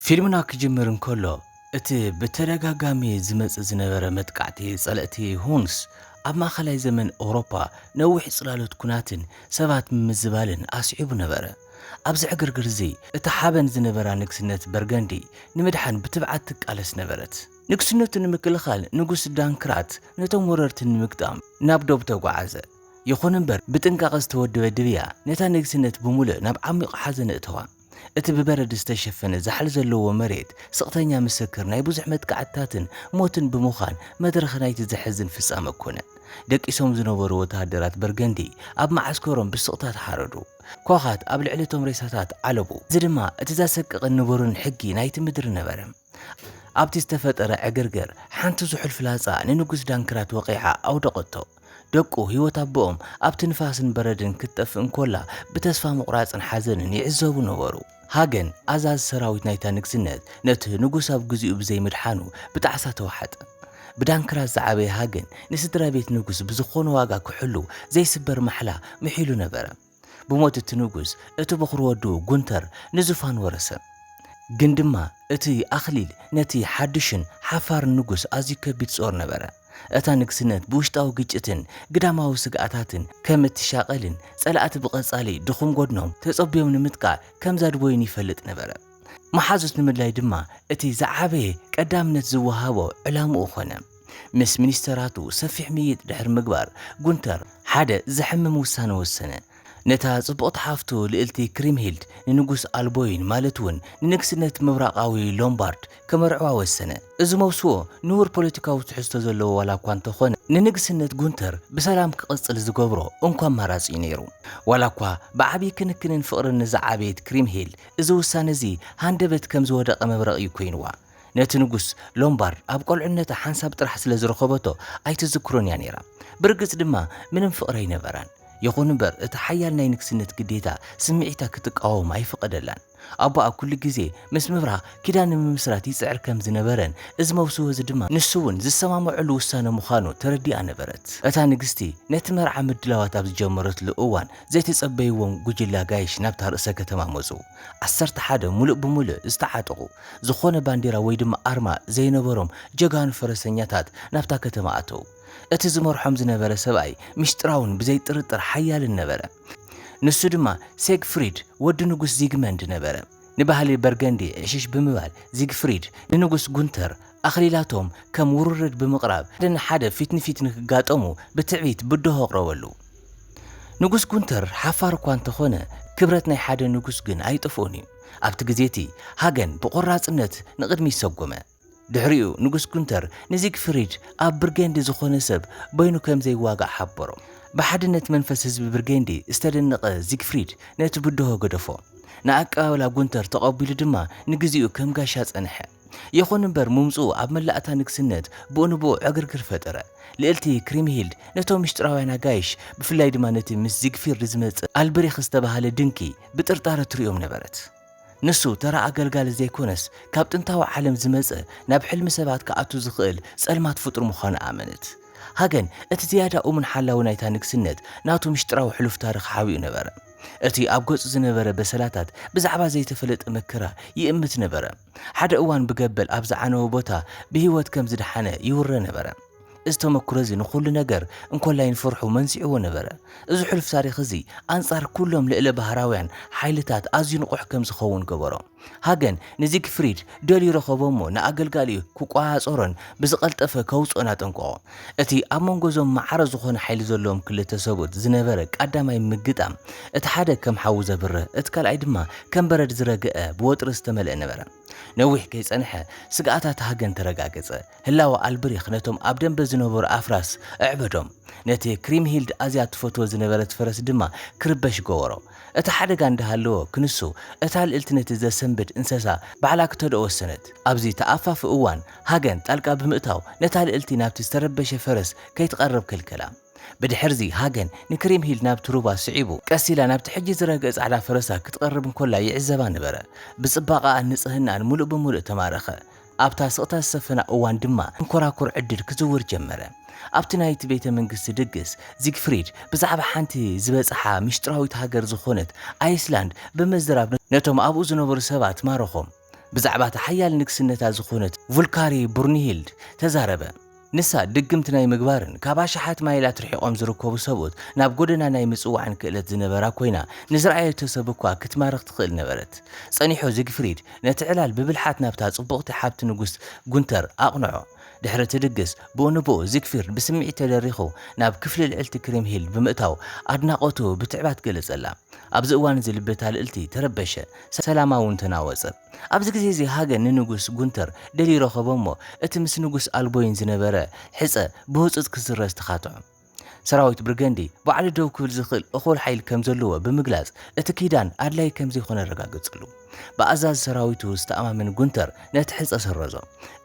ፊልምና ክጅምር እንከሎ፣ እቲ ብተደጋጋሚ ዝመጽእ ዝነበረ መጥቃዕቲ ጸለእቲ ሁንስ ኣብ ማእከላይ ዘመን ኤውሮጳ ነዊሕ ጽላሎት ኲናትን ሰባት ምምዝባልን ኣስዒቡ ነበረ። ኣብዚ ዕግርግር እዚ፣ እታ ሓበን ዝነበራ ንግስነት በርገንዲ ንምድሓን ብትብዓት ትቃለስ ነበረት። ንግስነቱ ንምክልኻል ንጉስ ዳንክራት ነቶም ወረርቲ ንምግጣም ናብ ዶብ ተጓዓዘ። ይኹን እምበር፣ ብጥንቃቐ ዝተወደበ ድብያ ነታ ንግስነት ብምሉእ ናብ ዓሚቕ ሓዘን እተዋ። እቲ ብበረድ ዝተሸፈነ ዛሕሊ ዘለዎ መሬት፣ ስቕተኛ ምስክር ናይ ብዙሕ መጥቃዕትታትን ሞትን ብምዃን፣ መድረኽ ናይቲ ዘሕዝን ፍጻመ ኮነ። ደቂሶም ዝነበሩ ወተሃደራት በርገንዲ ኣብ መዓስከሮም ብስቕታ ተሓረዱ። ኳዃት ኣብ ልዕሊ እቶም ሬሳታት ዓለቡ። እዚ ድማ እቲ ዘሰቅቕን ንቡርን ሕጊ ናይቲ ምድሪ ነበረ። ኣብቲ ዝተፈጠረ ዕግርግር፣ ሓንቲ ዝሑል ፍላጻ ንንጉስ ዳንክራት ወቒዓ ኣውደቐቶ። ደቁ፣ ህይወት ኣቦኦም ኣብቲ ንፋስን በረድን ክትጠፍእ እንኮላ፣ ብተስፋ ምቑራጽን ሓዘንን ይዕዘቡ ነበሩ። ሃገን፣ ኣዛዚ ሰራዊት ናይታ ንግስነት፣ ነቲ ንጉስ ኣብ ግዜኡ ብዘይምድሓኑ ብጣዕሳ ተዋሕጠ። ብዳንክራት ዝዓበየ ሃገን፣ ንስድራ ቤት ንጉስ ብዝኾነ ዋጋ ክሕሉ ዘይስበር ማሕላ ምሒሉ ነበረ። ብሞት እቲ ንጉስ፣ እቲ በኹሪ ወዱ ጉንተር ንዙፋን ወረሰ። ግን ድማ እቲ ኣኽሊል ነቲ ሓድሽን ሓፋርን ንጉስ ኣዝዩ ከቢድ ጾር ነበረ። እታ ንግስነት ብውሽጣዊ ግጭትን ግዳማዊ ስግኣታትን ከም እትሻቐልን ጸላእቲ ብቐጻሊ ድኹም ጎድኖም ተጸብዮም ንምጥቃዕ ከም ዘድበዩን ይፈልጥ ነበረ። መሓዙት ንምድላይ ድማ እቲ ዝዓበየ ቀዳምነት ዝወሃቦ ዕላምኡ ኾነ። ምስ ሚኒስተራቱ ሰፊሕ ምይይጥ ድሕሪ ምግባር፣ ጉንተር ሓደ ዘሕምም ውሳነ ወሰነ። ነታ ጽቡቕቲ ሓፍቱ ልእልቲ ክሪምሂልድ ንንጉስ ኣልቦይን፣ ማለት እውን ንንግስነት ምብራቓዊ ሎምባርድ፣ ከመርዕዋ ወሰነ። እዚ መውስቦ ንቡር ፖለቲካዊ ትሕዝቶ ዘለዎ ዋላ እኳ እንተኾነ፣ ንንግስነት ጉንተር ብሰላም ክቕጽል ዝገብሮ እንኮ ኣማራጺ እዩ ነይሩ። ዋላ እኳ ብዓብዪ ክንክንን ፍቕርን ንዝዓበየት ክሪምሂልድ፣ እዚ ውሳነ እዚ ሃንደበት ከም ዝወደቐ መብረቕ እዩ ኮይንዋ። ነቲ ንጉስ ሎምባርድ ኣብ ቆልዕነታ ሓንሳብ ጥራሕ ስለ ዝረኸበቶ ኣይትዝክሮን እያ ነይራ። ብርግጽ ድማ ምንም ፍቕሪ ኣይነበራን። ይኹን እምበር፣ እቲ ሓያል ናይ ንግስነት ግዴታ ስምዒታ ክትቃወም ኣይፈቐደላን። ኣቦኣ ኩሉ ግዜ ምስ ምብራቕ ኪዳን ንምምስራት ይጽዕር ከም ዝነበረን፣ እዚ መውስቦ እዚ ድማ ንሱ እውን ዝሰማምዐሉ ውሳነ ምዃኑ ተረዲኣ ነበረት። እታ ንግስቲ ነቲ መርዓ ምድላዋት ኣብ ዝጀመረትሉ እዋን፣ ዘይተጸበይዎም ጉጅለ ኣጋይሽ ናብታ ርእሰ ከተማ መጹ። ዓሰርተ ሓደ ምሉእ ብምሉእ ዝተዓጠቑ፣ ዝኾነ ባንዲራ ወይ ድማ ኣርማ ዘይነበሮም ጀጋኑ ፈረሰኛታት ናብታ ከተማ ኣተዉ። እቲ ዝመርሖም ዝነበረ ሰብኣይ ምስጢራውን ብዘይ ጥርጥር ሓያልን ነበረ። ንሱ ድማ ሴግፍሪድ ወዲ ንጉስ ዚግመንድ ነበረ። ንባህሊ በርገንዲ ዕሽሽ ብምባል፣ ዚግፍሪድ ንንጉስ ጉንተር ኣኽሊላቶም ከም ውርርድ ብምቕራብ፣ ሓደ ንሓደ ፊት ንፊት ንክጋጠሙ ብትዕቢት ብድሆ ኣቕረበሉ። ንጉስ ጉንተር ሓፋር እኳ እንተኾነ፣ ክብረት ናይ ሓደ ንጉስ ግን ኣይጠፍኦን እዩ። ኣብቲ ግዜ እቲ፣ ሃገን ብቖራጽነት ንቕድሚት ሰጎመ። ድሕሪኡ፣ ንጉስ ጉንተር ንዚግፍሪድ ኣብ ብርጌንዲ ዝኾነ ሰብ በይኑ ከም ዘይዋጋእ ሓበሮ። ብሓድነት መንፈስ ህዝቢ ብርጌንዲ ዝተደነቐ ዚግፍሪድ ነቲ ብድሆ ገደፎ። ንኣቀባብላ ጉንተር ተቐቢሉ ድማ ንግዜኡ ከም ጋሻ ጸንሐ። ይኹን እምበር፣ ምምጽኡ ኣብ መላእታ ንግስነት ብኡ ንብኡ ዕግርግር ፈጠረ። ልእልቲ ክሪምሂልድ ነቶም ምስጢራውያን ኣጋይሽ፣ ብፍላይ ድማ ነቲ ምስ ዚግፊርድ ዝመጽእ ኣልብሪኽ ዝተባህለ ድንኪ ብጥርጣረ ትርእዮም ነበረት። ንሱ ተራ ኣገልጋሊ ዘይኮነስ፣ ካብ ጥንታዊ ዓለም ዝመጸ፣ ናብ ሕልሚ ሰባት ክኣቱ ዝኽእል ጸልማት ፍጡር ምዃኑ ኣመነት። ሃገን፣ እቲ ዝያዳ እሙን ሓላዊ ናይታ ንግስነት፣ ናቱ ምስጢራዊ ሕሉፍ ታሪኽ ሓቢኡ ነበረ። እቲ ኣብ ገጹ ዝነበረ በሰላታት ብዛዕባ ዘይተፈለጠ መከራ ይእምት ነበረ። ሓደ እዋን ብገበል ኣብ ዝዓነወ ቦታ ብህይወት ከም ዝደሓነ ይውረ ነበረ። እዚ ተመክሮ እዚ ንኹሉ ነገር እንኮላይ ንፍርሑ መንሲዕዎ ነበረ። እዚ ሕሉፍ ታሪኽ እዚ ኣንጻር ኩሎም ልዕለ ባህራውያን ሓይልታት ኣዝዩ ንቑሕ ከም ዝኸውን ገበሮ። ሃገን ንዚግፍሪድ ደልዩ ረኸቦ እሞ ንኣገልጋሊኡ ክቆጻጸሮን ብዝቐልጠፈ ከውጽኦን ኣጠንቀቖ። እቲ ኣብ መንጎ እዞም ማዕረ ዝኾነ ሓይሊ ዘለዎም ክልተ ሰብኡት ዝነበረ ቀዳማይ ምግጣም፣ እቲ ሓደ ከም ሓዊ ዘብርህ፣ እቲ ካልኣይ ድማ ከም በረድ ዝረግአ ብወጥሪ ዝተመልአ ነበረ። ነዊሕ ከይጸንሐ፣ ስግኣታት ሃገን ተረጋገጸ። ህላወ ኣልብሪኽ ነቶም ኣብ ደንበ ዝነበሩ ኣፍራስ ኣዕበዶም። ነቲ ክሪምሂልድ ኣዝያ ትፈትዎ ዝነበረት ፈረስ ድማ ክርበሽ ገበሮ። እቲ ሓደጋ እንዳሃለወ ክንሱ፣ እታ ልእልቲ ነቲ ዘሰንብድ እንሰሳ ባዕላ ክተድኦ ወሰነት። ኣብዚ ተኣፋፊ እዋን፣ ሃገን ጣልቃ ብምእታው፣ ነታ ልእልቲ ናብቲ ዝተረበሸ ፈረስ ከይትቐርብ ከልከላ። ብድሕርዚ፣ ሃገን ንክሪምሂልድ ናብቲ ሩባ ስዒቡ፣ ቀስ ኢላ ናብቲ ሕጂ ዝረግአ ጻዕዳ ፈረሳ ክትቐርብ እንኮላ ይዕዘባ ነበረ። ብጽባቐኣን ንጽህናኣን ምሉእ ብምሉእ ተማረኸ። ኣብታ ስቕታ ዝሰፈና እዋን ድማ፣ መንኮራኩር ዕድል ክዝውር ጀመረ። ኣብቲ ናይቲ ቤተ መንግስቲ ድግስ፣ ዚግፍሪድ ብዛዕባ ሓንቲ ዝበጽሓ ምሽጥራዊት ሃገር ዝኾነት ኣይስላንድ ብምዝራብ፣ ነቶም ኣብኡ ዝነበሩ ሰባት ማረኾም። ብዛዕባ እቲ ሓያል ንግስነታ ዝኾነት ቡልካሪ ብሩንሂልድ ተዛረበ። ንሳ ድግምቲ ናይ ምግባርን ካብ ኣሽሓት ማይላት ርሒቖም ዝርከቡ ሰብኡት ናብ ጎደና ናይ ምጽዋዕን ክእለት ዝነበራ ኮይና፣ ንዝረኣየቶ ሰብ እኳ ክትማርኽ ትኽእል ነበረት። ጸኒሑ ዚግፍሪድ ነቲ ዕላል ብብልሓት ናብታ ጽቡቕቲ ሓብቲ ንጉስ ጉንተር ኣቕንዖ። ድሕሪ እቲ ድግስ ብኡ ንብኡ ዚግፍሪድ ብስምዒት ተደሪኹ ናብ ክፍሊ ልዕልቲ ክሪምሂልድ ብምእታው ኣድናቖቱ ብትዕባት ገለጸላ። ኣብዚ እዋን እዚ ልቢ እታ ልእልቲ ተረበሸ፣ ሰላማ እውን ተናወጸ። ኣብዚ ግዜ እዚ ሃገን ንንጉስ ጉንተር ደልዩ ረኸቦ እሞ እቲ ምስ ንጉስ ኣልቦይን ዝነበረ ሕጸ ብህጹጽ ክስረዝ ተኻትዖ። ሰራዊት ብርገንዲ ባዕሉ ደው ክብል ዝኽእል እኹል ሓይሊ ከም ዘለዎ ብምግላጽ እቲ ኪዳን ኣድላዪ ከም ዘይኮነ ኣረጋገጸሉ። ብኣዛዚ ሰራዊቱ ዝተኣማመን ጉንተር ነቲ ሕጸ ሰረዞ።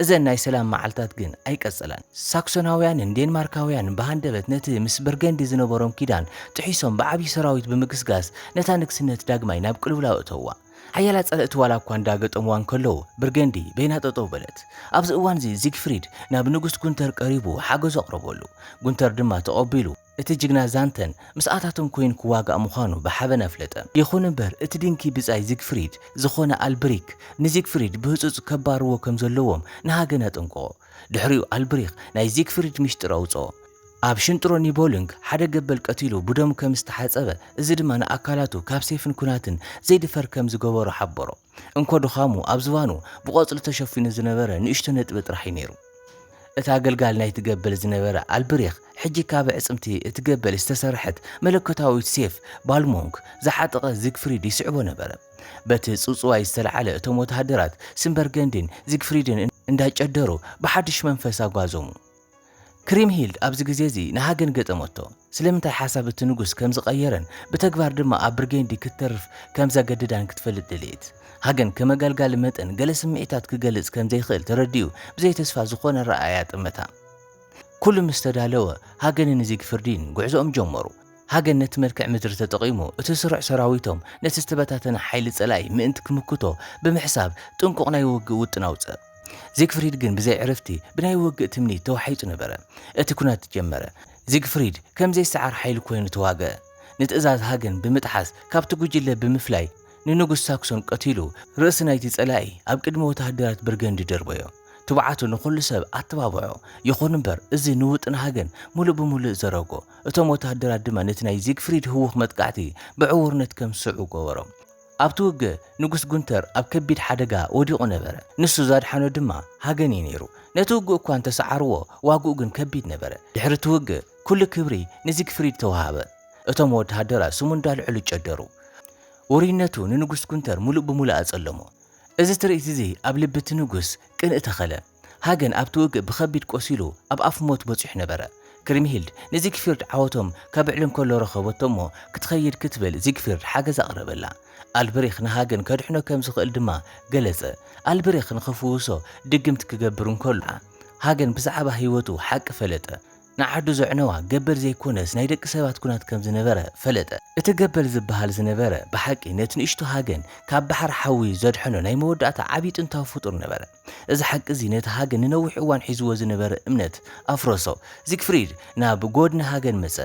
እዘን ናይ ሰላም መዓልታት ግን ኣይቀጸላን። ሳክሶናውያንን ዴንማርካውያንን ብሃንደበት ነቲ ምስ በርገንዲ ዝነበሮም ኪዳን ጥሒሶም ብዓብዪ ሰራዊት ብምግስጋስ ነታ ንግስነት ዳግማይ ናብ ቅልውላው እተውዋ። ሓያላት ጸላእቲ ዋላ እኳ እንዳገጠምዋ እንከለዉ፣ በርገንዲ በይና ጠጠው በለት። ኣብዚ እዋን እዚ ዚግፍሪድ ናብ ንጉስ ጉንተር ቀሪቡ ሓገዙ ኣቕረበሉ። ጉንተር ድማ ተቐቢሉ እቲ ጅግና ዛንተን ምስኣታቶም ኮይኑ ክዋጋእ ምዃኑ ብሓበን ኣፍለጠ። ይኹን እምበር እቲ ድንኪ ብጻይ ዚግፍሪድ ዝኾነ ኣልብሪክ ንዚግፍሪድ ብህጹጽ ከባርዎ ከም ዘለዎም ንሃገን ኣጠንቅቖ። ድሕሪኡ ኣልብሪክ ናይ ዚግፍሪድ ሚሽጥር ኣውጽኦ። ኣብ ሽንጥሮ ኒቦሉንግ ሓደ ገበል ቀቲሉ ብደሙ ከም ዝተሓጸበ፣ እዚ ድማ ንኣካላቱ ካብ ሴፍን ኩናትን ዘይድፈር ከም ዝገበሮ ሓበሮ። እንኮ ድኻሙ ኣብ ዝባኑ ብቖጽሊ ተሸፊኑ ዝነበረ ንእሽቶ ነጥቢ ጥራሕ እዩ ነይሩ። እቲ ኣገልጋሊ ናይቲ ገበል ዝነበረ ኣልብሪክ ሕጂ ካብ ኣዕጽምቲ እቲ ገበል ዝተሰርሐት መለኮታዊት ሴፍ ባልሞንክ ዝሓጠቐ ዚግፍሪድ ይስዕቦ ነበረ። በቲ ጽውጽዋይ ዝተለዓለ እቶም ወተሃደራት ስምበርገንድን ዚግፍሪድን እንዳጨደሩ ብሓድሽ መንፈስ ኣጓዘሙ። ክሪምሂልድ ኣብዚ ግዜ እዚ ንሃገን ገጠመቶ። ስለምንታይ ሓሳብ እቲ ንጉስ ከም ዝቐየረን ብተግባር ድማ ኣብ ብርጌንዲ ክትተርፍ ከም ዘገደዳን ክትፈልጥ ደለየት። ሃገን ከም ኣገልጋሊ መጠን ገለ ስምዒታት ክገልጽ ከም ዘይክእል ተረዲኡ ብዘይተስፋ ዝኾነ ረኣያ ጠመታ። ኩሉ ምስ ተዳለወ ሃገንን ዚግፍርዲን ጉዕዞኦም ጀመሩ። ሃገን ነቲ መልክዕ ምድሪ ተጠቒሙ እቲ ስሩዕ ሰራዊቶም ነቲ ዝተበታተነ ሓይሊ ጸላኢ ምእንቲ ክምክቶ ብምሕሳብ ጥንቁቕ ናይ ውግእ ውጥን ኣውጸ። ዚግፍሪድ ግን ብዘይ ዕረፍቲ ብናይ ውግእ ትምኒት ተዋሒጡ ነበረ። እቲ ኩናት ጀመረ። ዚግፍሪድ ከም ዘይሰዓር ሓይሊ ኮይኑ ተዋግአ። ንትእዛዝ ሃገን ብምጥሓስ ካብቲ ጉጅለ ብምፍላይ ንንጉስ ሳክሶን ቀቲሉ ርእሲ ናይቲ ጸላኢ ኣብ ቅድሚ ወተሃደራት ብርገንዲ ደርበዮ። ትብዓቱ ንኹሉ ሰብ ኣተባብዖ። ይኹን እምበር እዚ ንውጥን ሃገን ሙሉእ ብሙሉእ ዘረጎ። እቶም ወተሃደራት ድማ ነቲ ናይ ዚግፍሪድ ህዉኽ መጥቃዕቲ ብዕዉርነት ከም ዝስዕቡ ገበሮም። ኣብቲ ውግእ ንጉስ ጉንተር ኣብ ከቢድ ሓደጋ ወዲቑ ነበረ። ንሱ ዘድሓኖ ድማ ሃገን እዩ ነይሩ። ነቲ ውግእ እኳ እንተሰዓርዎ ዋግኡ ግን ከቢድ ነበረ። ድሕሪ እቲ ውግእ ኩሉ ክብሪ ንዚግፍሪድ ተዋሃበ። እቶም ወተሃደራት ስሙ እንዳልዐሉ ጨደሩ። ውሩይነቱ ንንጉስ ጉንተር ሙሉእ ብሙሉእ ኣጸለሞ። እዚ ትርኢት እዚ ኣብ ልቢ እቲ ንጉስ ቅንኢ ተኸለ። ሃገን ኣብቲ ውግእ ብኸቢድ ቆሲሉ ኣብ ኣፍ ሞት በጺሑ ነበረ። ክሪምሂልድ ንዚግፍሪድ ዓወቶም ከብዕል እንከሎ ረኸበቶ እሞ ክትኸይድ ክትብል ዚግፍሪድ ሓገዝ ኣቕረበላ። ኣልብሪኽ ንሃገን ከድሕኖ ከም ዝኽእል ድማ ገለጸ። ኣልብሪኽ ንኽፍውሶ ድግምት ክገብር እንከሎ ሃገን ብዛዕባ ህይወቱ ሓቂ ፈለጠ። ንዓዱ ዘዕነዋ ገበል ዘይኮነስ ናይ ደቂ ሰባት ኩናት ከም ዝነበረ ፈለጠ። እቲ ገበል ዝበሃል ዝነበረ ብሓቂ ነቲ ንእሽቶ ሃገን ካብ ባሕሪ ሓዊ ዘድሐኖ ናይ መወዳእታ ዓብዪ ጥንታዊ ፍጡር ነበረ። እዚ ሓቂ እዚ ነቲ ሃገን ንነዊሕ እዋን ሒዝዎ ዝነበረ እምነት ኣፍረሶ። ዚግፍሪድ ናብ ጎድኒ ሃገን መጸ።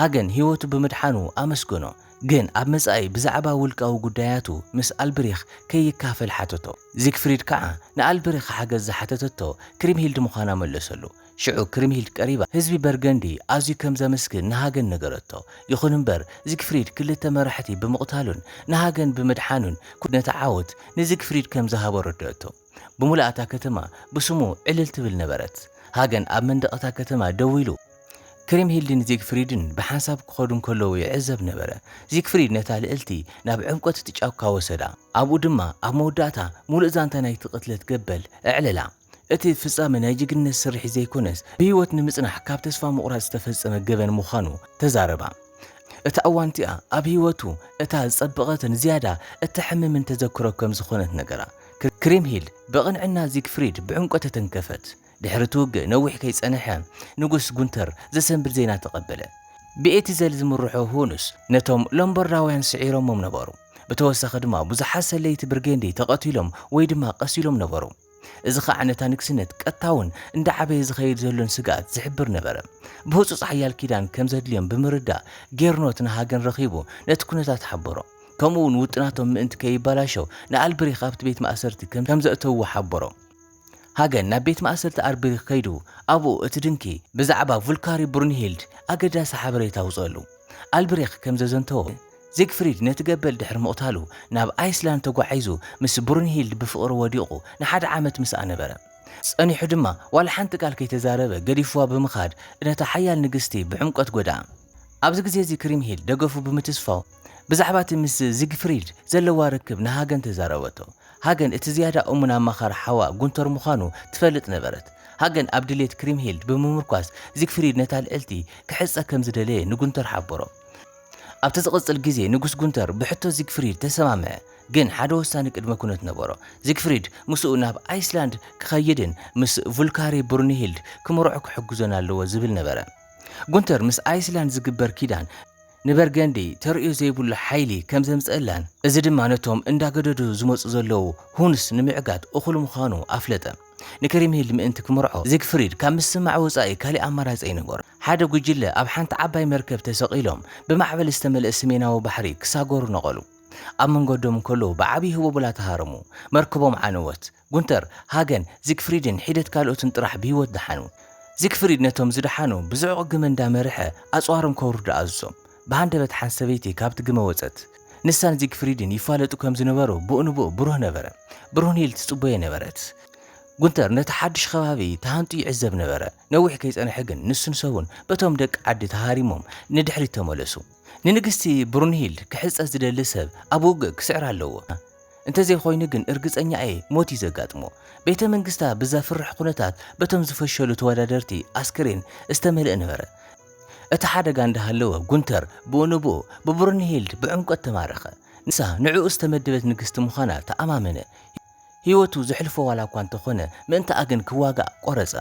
ሃገን ህይወቱ ብምድሓኑ ኣመስገኖ። ግን ኣብ መጻኢ ብዛዕባ ውልቃዊ ጉዳያቱ ምስ ኣልብሪኽ ከይካፈል ሓተቶ። ዚግፍሪድ ከኣ ንኣልብሪኽ ሓገዝ ዝሓተተቶ ክሪምሂልድ ምዃና መለሰሉ። ሽዑ ክሪምሂልድ ቀሪባ ህዝቢ በርገንዲ ኣዝዩ ከም ዘመስግን ንሃገን ነገረቶ። ይኹን እምበር ዚግፍሪድ ክልተ መራሕቲ ብምቕታሉን ንሃገን ብምድሓኑን ነቲ ዓወት ንዚግፍሪድ ከም ዝሃቦ ረደእቶ። ብምሉእ እታ ከተማ ብስሙ ዕልል ትብል ነበረት። ሃገን ኣብ መንደቕ እታ ከተማ ደው ኢሉ ክሪምሂልድን ዚግፍሪድን ብሓንሳብ ክኸዱ እንከለዉ ይዕዘብ ነበረ። ዚግፍሪድ ነታ ልእልቲ ናብ ዕምቆት እቲ ጫካ ወሰዳ። ኣብኡ ድማ ኣብ መወዳእታ ሙሉእ ዛንታ ናይቲ ቅትለት ገበል ኣዕለላ። እቲ ፍጻመ ናይ ጅግንነት ስርሒት ዘይኮነስ ብህይወት ንምጽናሕ ካብ ተስፋ ምቑራጽ ዝተፈጸመ ገበን ምዃኑ ተዛረባ። እታ እዋን እቲኣ ኣብ ህይወቱ እታ ዝጸበቐትን ዝያዳ እተሕምምን ተዘክሮ ከም ዝኾነት ነገራ። ክሪምሂልድ ብቕንዕና ዚግፍሪድ ብዕምቆት ተተንከፈት። ድሕሪ እቲ ውግእ ነዊሕ ከይጸንሐ ንጉስ ጉንተር ዘሰንብድ ዜና ተቐበለ። ብኤቲዘል ዝምርሑ ሁኑስ ነቶም ሎምበርዳውያን ስዒሮሞም ነበሩ። ብተወሳኺ ድማ ብዙሓት ሰለይቲ ብርጌንዲ ተቐቲሎም ወይ ድማ ቀሲሎም ነበሩ። እዚ ኸዓ ነታ ንግስነት ቀጥታውን እንዳዓበየ ዝኸይድ ዘሎን ስግኣት ዝሕብር ነበረ። ብህጹጽ ሓያል ኪዳን ከም ዘድልዮም ብምርዳእ ጌርኖት ንሃገን ረኺቡ ነቲ ኩነታት ሓበሮ። ከምኡ እውን ውጥናቶም ምእንቲ ከይባላሾ ንኣልብሪኽ ኣብቲ ቤት ማእሰርቲ ከም ከም ዘእተውዎ ሓበሮ። ሃገን ናብ ቤት ማእሰርቲ ኣልብሪኽ ከይዱ ኣብኡ እቲ ድንኪ ብዛዕባ ቭልካሪ ብሩንሂልድ ኣገዳሲ ሓበሬታ ኣውፀሉ። ኣልብሪኽ ከም ዘዘንተዎ፣ ዚግፍሪድ ነቲ ገበል ድሕሪ ምቕታሉ ናብ ኣይስላንድ ተጓዒዙ ምስ ብሩንሂልድ ብፍቕሪ ወዲቑ ንሓደ ዓመት ምስኣ ነበረ። ጸኒሑ ድማ ዋላ ሓንቲ ቃል ከይተዛረበ ገዲፍዋ ብምኻድ ነታ ሓያል ንግስቲ ብዕምቆት ጎድኣ። ኣብዚ ግዜ እዚ ክሪምሂልድ ደገፉ ብምትስፋው ብዛዕባ እቲ ምስ ዚግፍሪድ ዘለዋ ርክብ ንሃገን ተዛረበቶ። ሃገን እቲ ዝያዳ እሙን ኣማኻሪ ሓዋ ጉንተር ምዃኑ ትፈልጥ ነበረት። ሃገን ኣብ ድሌት ክሪምሂልድ ብምምርኳስ ዚግፍሪድ ነታ ልዕልቲ ክሕጸ ከም ዝደለየ ንጉንተር ሓበሮ። ኣብቲ ዝቕጽል ግዜ ንጉስ ጉንተር ብሕቶ ዚግፍሪድ ተሰማምዐ፣ ግን ሓደ ወሳኒ ቅድመ ኩነት ነበሮ። ዚግፍሪድ ምስኡ ናብ ኣይስላንድ ክኸይድን ምስ ቭልካሪ ብሩንሂልድ ክምርዖ ክሕግዞን ኣለዎ ዝብል ነበረ። ጉንተር ምስ ኣይስላንድ ዝግበር ኪዳን ንበርገንዲ ተርእዮ ዘይብሉ ሓይሊ ከም ዘምጸአላን፣ እዚ ድማ ነቶም እንዳገደዱ ዝመጹ ዘለዉ ሁንስ ንምዕጋት እኹል ምዃኑ ኣፍለጠ። ንክሪምሂልድ ምእንቲ ክምርዖ ዚግፍሪድ ካብ ምስማዕ ወጻኢ ካሊእ ኣማራጺ ኣይነበሮ። ሓደ ጉጅለ ኣብ ሓንቲ ዓባይ መርከብ ተሰቒሎም ብማዕበል ዝተመልአ ሰሜናዊ ባሕሪ ክሳገሩ ነቐሉ። ኣብ መንገዶም እንከለዉ ብዓብዪ ህቦብላ ተሃረሙ። መርከቦም ዓነወት። ጉንተር፣ ሃገን፣ ዚግፍሪድን ሒደት ካልኦትን ጥራሕ ብህይወት ደሓኑ። ዚግፍሪድ ነቶም ዝደሓኑ ብዝዑቕ ግመ እንዳመርሐ ኣጽዋሮም ከውርዱ ኣዘዞም። ብሃንደበት ሓንቲ ሰበይቲ ካብቲ ግመ ወጸት። ንሳን ዚግፍሪድን ይፋለጡ ከም ዝነበሩ ብኡ ንብኡ ብሩህ ነበረ። ብሩንሂልድ ትጽበዮ ነበረት። ጉንተር ነቲ ሓድሽ ከባቢ ተሃንጡ ይዕዘብ ነበረ። ነዊሕ ከይጸንሐ ግን ንሱን ሰቡን በቶም ደቂ ዓዲ ተሃሪሞም ንድሕሪት ተመለሱ። ንንግስቲ ብሩንሂልድ ክሕጸ ዝደሊ ሰብ ኣብ ውግእ ክስዕር ኣለዎ። እንተዘይኮይኑ ግን እርግጸኛ እየ ሞት እዩ ዘጋጥሞ። ቤተ መንግስታ ብዘፍርሕ ኩነታት በቶም ዝፈሸሉ ተወዳደርቲ ኣስክሬን ዝተመልአ ነበረ። እቲ ሓደጋ እንዳሃለወ ጉንተር ብኡ ንብኡ ብብሩንሂልድ ብዕምቆት ተማረኸ። ንሳ ንዕኡ ዝተመደበት ንግስቲ ምዃና ተኣማመነ። ህይወቱ ዘሕልፎ ዋላ እኳ እንተኾነ ምእንታኣ ግን ክዋጋእ ቆረጸ።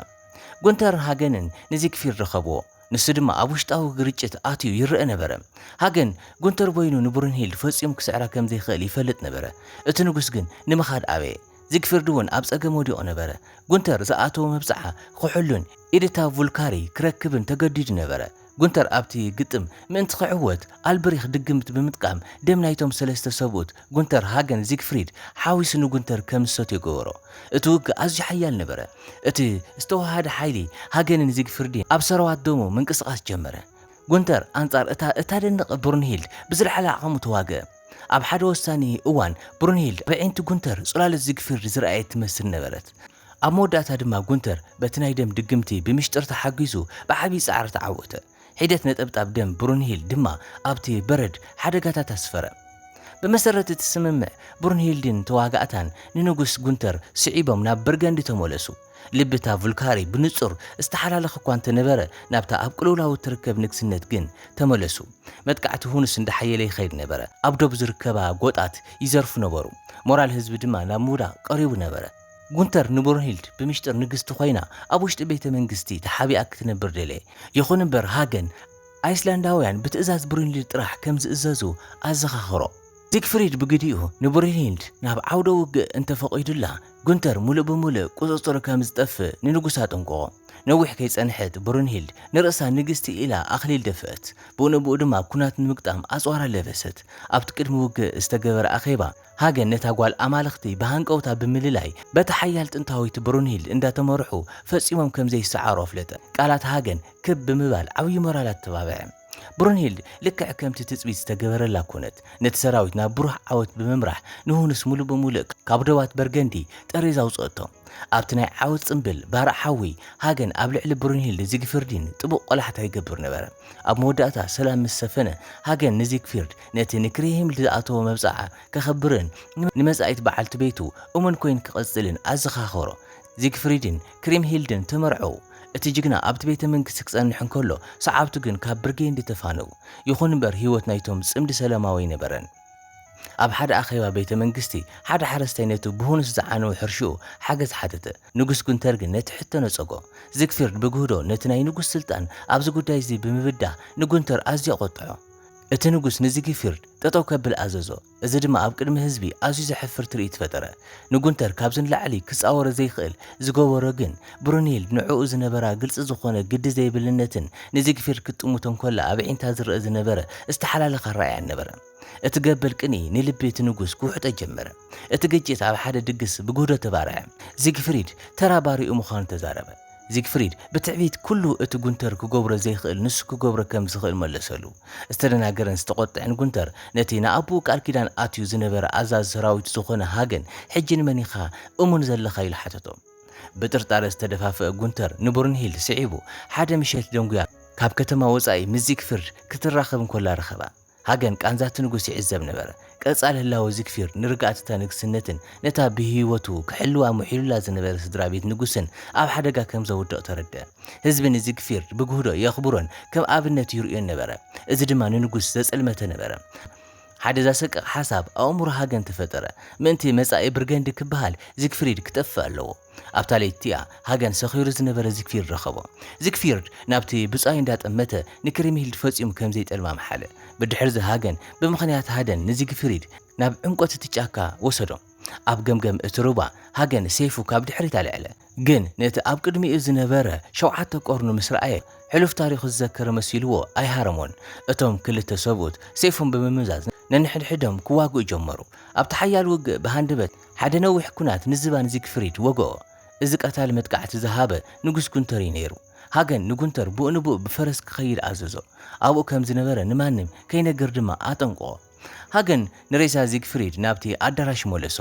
ጉንተርን ሃገንን ንዚግፍሪድ ረኸብዎ። ንሱ ድማ ኣብ ውሽጣዊ ግርጭት ኣትዩ ይረአ ነበረ። ሃገን ጉንተር በይኑ ንብሩንሂልድ ፈጺሙ ክስዕራ ከም ዘይክእል ይፈልጥ ነበረ። እቲ ንጉስ ግን ንምኻድ ኣበየ። ዚግፍሪድ እውን ኣብ ጸገም ወዲቑ ነበረ። ጉንተር ዝኣተዎ መብጽዓ ክሕሉን ኢድታ ቭልካሪ ክረክብን ተገዲዱ ነበረ። ጉንተር ኣብቲ ግጥም ምእንቲ ክዕወት ኣልብሪኽ ድግምት ብምጥቃም ደም ናይቶም ሰለስተ ሰብኡት ጉንተር፣ ሃገን፣ ዚግፍሪድ ሓዊሱ ንጉንተር ከም ዝሰትዮ ገበሮ። እቲ ውግእ ኣዝዩ ሓያል ነበረ። እቲ ዝተዋሃደ ሓይሊ ሃገንን ዚግፍሪድን ኣብ ሰረዋት ደሙ ምንቅስቓስ ጀመረ። ጉንተር ኣንጻር እታ እታደንቕ ብሩንሂልድ ብዝለዓለ ዓቕሙ ተዋግአ። ኣብ ሓደ ወሳኒ እዋን ብሩንሂልድ ብዒንቲ ጉንተር ጽላሎት ዚግፍሪድ ዝረኣየት ትመስል ነበረት። ኣብ መወዳእታ ድማ ጉንተር በቲ ናይ ደም ድግምቲ ብምሽጥር ተሓጒሱ ብዓቢ ጻዕሪ ተዓወተ። ሒደት ነጠብጣብ ደም ብሩንሂልድ ድማ ኣብቲ በረድ ሓደጋታት ኣስፈረ። ብመሰረት እቲ ስምምዕ፣ ብሩንሂልድን ተዋጋእታን ንንጉስ ጉንተር ስዒቦም ናብ በርገንዲ ተመለሱ። ልቢ እታ ቭልካሪ ብንጹር ዝተሓላለኸ እኳ እንተነበረ፣ ናብታ ኣብ ቅልውላው እትርከብ ንግስነት ግን ተመለሱ። መጥቃዕቲ ሁንስ እንዳሓየለ ይኸይድ ነበረ። ኣብ ዶብ ዝርከባ ጎጣት ይዘርፉ ነበሩ። ሞራል ህዝቢ ድማ ናብ ምውዳቕ ቀሪቡ ነበረ። ጉንተር ንብሩንሂልድ ብምሽጥር ንግስቲ ኮይና ኣብ ውሽጢ ቤተ መንግስቲ ተሓቢኣ ክትነብር ደለየ። ይኹን እምበር ሃገን፣ ኣይስላንዳውያን ብትእዛዝ ብሩንሂልድ ጥራሕ ከም ዝእዘዙ ኣዘኻኸሮ። ዚግፍሪድ ብግዲኡ ንብሩንሂልድ ናብ ዓውደ ውግእ እንተፈቒዱላ፣ ጉንተር ሙሉእ ብሙሉእ ቁጽጽሩ ከም ዝጠፍእ ንንጉስ ኣጠንቅቖ። ነዊሕ ከይጸንሐት ብሩንሂልድ ንርእሳ ንግስቲ ኢላ ኣኽሊል ደፍአት። ብኡ ንብኡ ድማ ኩናት ንምግጣም ኣጽዋራ ለበሰት። ኣብቲ ቅድሚ ውግእ ዝተገበረ ኣኼባ፣ ሃገን ነታ ጓል ኣማልኽቲ ብሃንቀውታ ብምልላይ፣ በታ ሓያል ጥንታዊት ብሩንሂልድ እንዳተመርሑ ፈጺሞም ከም ዘይሰዓሩ ኣፍለጠ። ቃላት ሃገን ክብ ብምባል ዓብዪ ሞራል ኣተባብዐ። ብሩንሂልድ ልክዕ ከምቲ ትጽቢት ዝተገበረላ ኮነት። ነቲ ሰራዊት ናብ ብሩህ ዓወት ብምምራሕ ንሁንስ ሙሉእ ብሙሉእ ካብ ዶባት በርገንዲ ጠሪዛ ኣውጽአቶ። ኣብቲ ናይ ዓወት ጽምብል ባርዕ ሓዊ ሃገን ኣብ ልዕሊ ብሩንሂልድ ዚግፍርዲን ጥቡቕ ቆላሕታ ይገብር ነበረ። ኣብ መወዳእታ ሰላም ምስ ሰፈነ፣ ሃገን ንዚግፍሪድ ነቲ ንክሪምሂልድ ዝኣተዎ መብጽዓ ከኸብርን ንመጻኢት በዓልቲ ቤቱ እሙን ኮይኑ ክቐጽልን ኣዘኻኸሮ። ዚግፍሪድን ክሪምሂልድን ተመርዐው። እቲ ጅግና ኣብቲ ቤተ መንግስቲ ክጸንሕ እንከሎ፣ ሰዓብቱ ግን ካብ ብርጌንዲ ተፋነው። ይኹን እምበር ህይወት ናይቶም ጽምዲ ሰላማዊ ኣይነበረን። ኣብ ሓደ ኣኼባ ቤተ መንግስቲ፣ ሓደ ሓረስታይ ነቲ ብሁንስ ዝዓነወ ሕርሽኡ ሓገዝ ሓተተ። ንጉስ ጉንተር ግን ነቲ ሕቶ ነጸጎ። ዚግፍሪድ ብግህዶ ነቲ ናይ ንጉስ ስልጣን ኣብዚ ጉዳይ እዚ ብምብዳህ ንጉንተር ኣዝዩ ኣቖጥዖ። እቲ ንጉስ ንዚግፊርድ ጠጠው ከብል ኣዘዞ። እዚ ድማ ኣብ ቅድሚ ህዝቢ ኣዝዩ ዘሕፍር ትርኢት ፈጠረ። ንጉንተር ካብዚ ንላዕሊ ክጻወሮ ዘይክእል ዝገበሮ ግን፣ ብሩንሂልድ ንዕኡ ዝነበራ ግልጺ ዝኾነ ግዲ ዘይብልነትን ንዚግፊርድ ክትጥምቶ እንከላ ኣብ ኣዒንታ ዝረአ ዝነበረ ዝተሓላለኸ ኣረኣእያን ነበረ። እቲ ገበል ቅንኢ ንልቢ እቲ ንጉስ ክውሕጦ ጀመረ። እቲ ግጭት ኣብ ሓደ ድግስ ብግህዶ ተባርዐ። ዚግፍሪድ ተራ ባሪኡ ምዃኑ ተዛረበ። ዚግፍሪድ ብትዕቢት ኩሉ እቲ ጉንተር ክገብሮ ዘይክእል ንሱ ክገብሮ ከም ዝኽእል መለሰሉ። ዝተደናገረን ዝተቖጥዐን ጉንተር ነቲ ንኣቦኡ ቃል ኪዳን ኣትዩ ዝነበረ ኣዛዚ ሰራዊት ዝኾነ ሃገን፣ "ሕጂ ንመን ኢኻ እሙን ዘለኻ?" ኢሉ ሓተቶ። ብጥርጣረ ዝተደፋፈአ ጉንተር ንብሩንሂልድ ስዒቡ፣ ሓደ ምሸት ደንጉያ ካብ ከተማ ወጻኢ ምስ ዚግፍርድ ክትራኸብ እንኮላ ረኸባ። ሃገን ቃንዛቲ ንጉስ ይዕዘብ ነበረ። ቀጻሊ ህላወ ዚግፊርድ ንርግኣት እታ ንግስነትን ነታ ብህይወቱ ክሕልዋ ምሒሉላ ዝነበረ ስድራ ቤት ንጉስን ኣብ ሓደጋ ከም ዘውድቕ ተረድአ። ህዝቢ ንዚግፊርድ ብግህዶ የኽብሮን ከም ኣብነት ይርእዮን ነበረ። እዚ ድማ ንንጉስ ዘጸልመተ ነበረ። ሓደ ዘሰቅቕ ሓሳብ ኣእምሮ ሃገን ተፈጠረ። ምእንቲ መጻኢ ብርገንዲ ክበሃል ዚግፍሪድ ክጠፍእ ኣለዎ። ኣብታ ለይቲ እቲኣ ሃገን ሰኺሩ ዝነበረ ዚግፊርድ ረኸቦ። ዚግፊርድ ናብቲ ብጻዩ እንዳጠመተ ንክሪምሂልድ ፈጺሙ ከም ዘይጠልማ መሓለ። ብድሕርዚ ሃገን ብምኽንያት ሃደን ንዚግፍሪድ ናብ ዕምቆት እቲ ጫካ ወሰዶ። ኣብ ገምገም እቲ ሩባ ሃገን ሰይፉ ካብ ድሕሪት ኣልዐለ። ግን ነቲ ኣብ ቅድሚኡ ዝነበረ ሸውዓተ ቀርኑ ምስ ረኣየ፣ ሕሉፍ ታሪኹ ዝዘከረ መሲልዎ ኣይሃረሞን። እቶም ክልተ ሰብኡት ሰይፎም ብምምዛዝ ነንሕድሕዶም ክዋግኡ ጀመሩ። ኣብቲ ሓያል ውግእ ብሃንደበት ሓደ ነዊሕ ኩናት ንዝባን ዚግፍሪድ ወግኦ። እዚ ቀታሊ መጥቃዕቲ ዝሃበ ንጉስ ጉንተር እዩ ነይሩ። ሃገን ንጉንተር ብኡ ንብኡ ብፈረስ ክኸይድ ኣዘዞ። ኣብኡ ከም ዝነበረ ንማንም ከይነግር ድማ ኣጠንቅቖ። ሃገን ንሬሳ ዚግፍሪድ ናብቲ ኣዳራሽ መለሶ።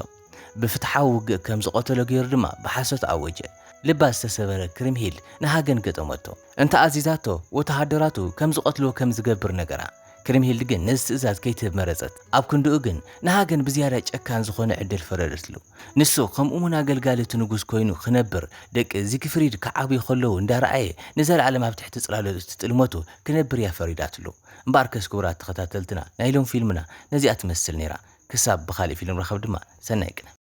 ብፍትሓዊ ውግእ ከም ዝቐተሎ ገይሩ ድማ ብሓሶት ኣወጀ። ልባ ዝተሰበረ ክሪምሂልድ ንሃገን ገጠመቶ። እንተ ኣዚዛቶ፣ ወተሃደራቱ ከም ዝቐትልዎ ከም ዝገብር ነገራ። ክሪምሂልድ ግን ነዚ ትእዛዝ ከይትህብ መረጸት። ኣብ ክንድኡ ግን ንሃገን ብዝያዳ ጨካን ዝኾነ ዕድል ፈረደትሉ። ንሱ ከም እሙን ኣገልጋሊ እቲ ንጉስ ኮይኑ ክነብር፣ ደቂ ዚግፍሪድ ክዓብዩ ከለዉ እንዳረኣየ ንዘለኣለም ኣብ ትሕቲ ጽላሎት እቲ ጥልመቱ ክነብር እያ ፈሪዳትሉ። እምበኣርከስ ክቡራት ተኸታተልትና፣ ናይ ሎም ፊልምና ነዚኣ ትመስል ነይራ። ክሳብ ብኻልእ ፊልም ረኸብ ድማ ሰናይ ቅነ።